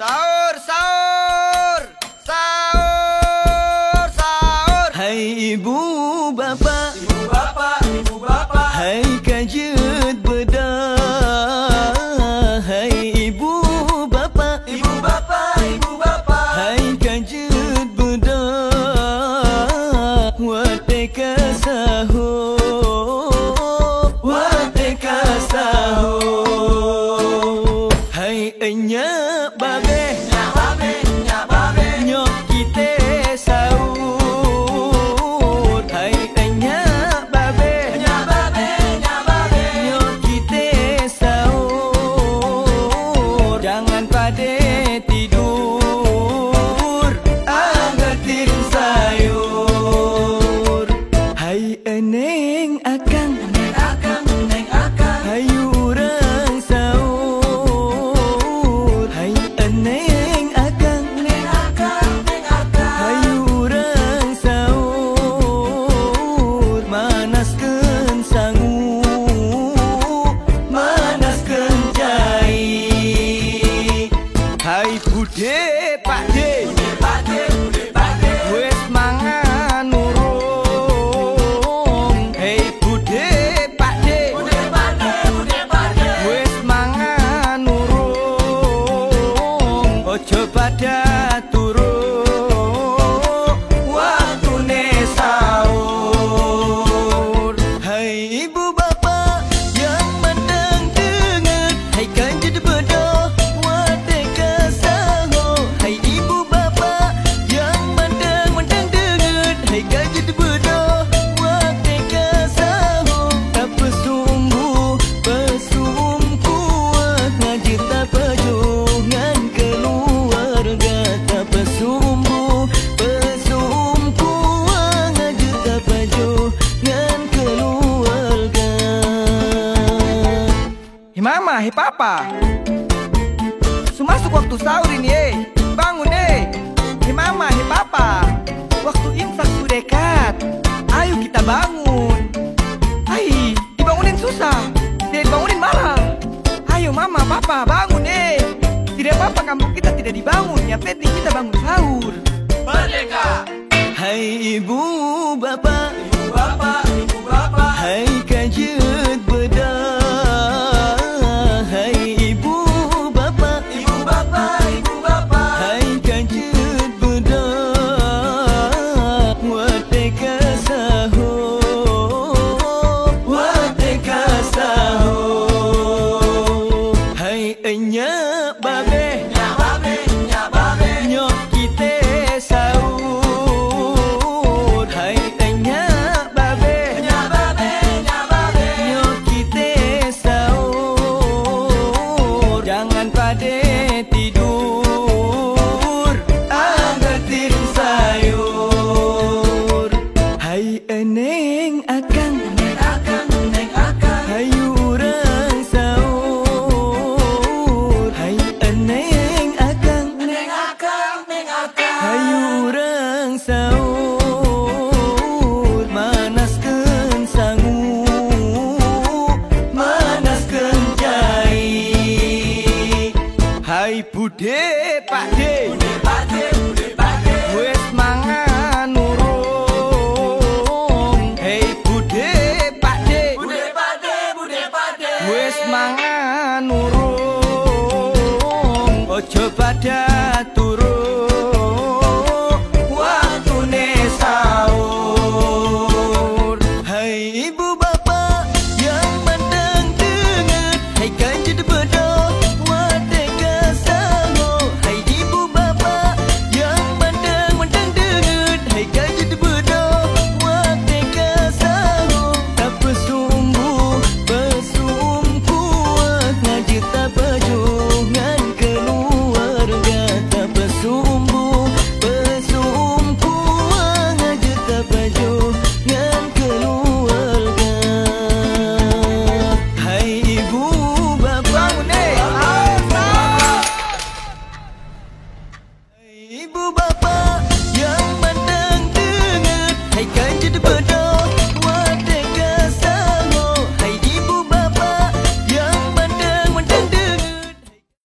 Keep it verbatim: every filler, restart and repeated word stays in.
Sahur, sahur, sahur, sahur. Hai ibu bapak, ibu bapak, ibu bapak. Hai ka jeuet beudôh. Hai ibu bapak, ibu bapak, ibu bapak. Hai ka jeuet beudôh. Watèe ka sahur, watèe ka sahur. Hai nyak babeh, nyak babeh, nyak babeh. Nyoe kitek sahur. Hai nyak babeh, nyak babeh, nyak babeh. Nyoe kitek sahur. Jangan padé tidur, anggatin sayur. Hai Neng akang, neng akang, neng akang. Hai ureueng sahur. Hai neng akang, neng akang, neng akang. Hai ureueng sahur. Manaskeun sangu, manaskeun jai. Hai pudek pakdek, pudek pakdek, pudek pakdek. Wes mangan ureueng. Hai pudek pakdek, pudek pakdek, pudek pakdek. Wes mangan ureueng. Ojo pada turok, waktu nyoe sahur. Hai ibu bapak nyang mantong deungö, hai ka jeuet beudôh watèe ka sahur. Hai ibu bapak nyang mantong-mantong deungö, hai ka jeuet beudôh watèe ka sahur. Tapeusumbu, peusum kuah, ngajak tapajoh ngon keuluwarga. Tapeusumbu, peusum kuah, ngajak tapajoh ngon keuluwarga. Hei mama, hei papa. Su masuk waktu sahur ini, eh. Bangun, eh. Hei mama, hei papa. Waktu imsak su dekat. Ayo kita bangun. Hai, dibangunin susah. Dibangunin marah. Ayo mama, papa, bangun, eh. Tidak apa-apa kampung kita tidak dibangun. Yang penting kita bangun sahur. Merdeka! Hai ibu bapak, ibu bapak, ibu bapak. Hai ka jeuet beudôh. Hai ibu bapak, ibu bapak, ibu bapak. Hai ka jeuet beudôh. Watèe ka sahur, watèe ka sahur. Hai nyak babeh, nyak babeh, nyak babeh. Nyoe kitek sahur. Hai nyak babeh, nyak babeh, nyak babeh. Nyoe kitek sahur. Jangan padé tidur, anggatin sayur. Hai neng akang, neng akang, neng akang. Hai ureueng sahur. Hai neng akang, neng akang, neng akang. Hai ureueng sahur. Manaskeun sangu, manaskeun jai. Hai pudek pakdek, pudek pakdek, pudek pakdek. Wes mangan ureueng. Hei pudek pakdek, pudek pakdek, pudek pakdek. Wes mangan ureueng. Ojo pada turok, waktu nyoe sahur. Hai ibu bapak nyang mantong deungö, hai ka jeuet beudôh watèe ka sahur. Hai ibu bapak nyang mantong-mantong deungö, hai ka jeuet beudôh watèe ka sahur. Tapeusumbu, peusum kuah, ngajak tapajoh ngon keuluwarga. Tapeusumbu, peusum kuah, ngajak tapajoh ngon keuluwarga. Hai ibu bapak, hai ibu bapak.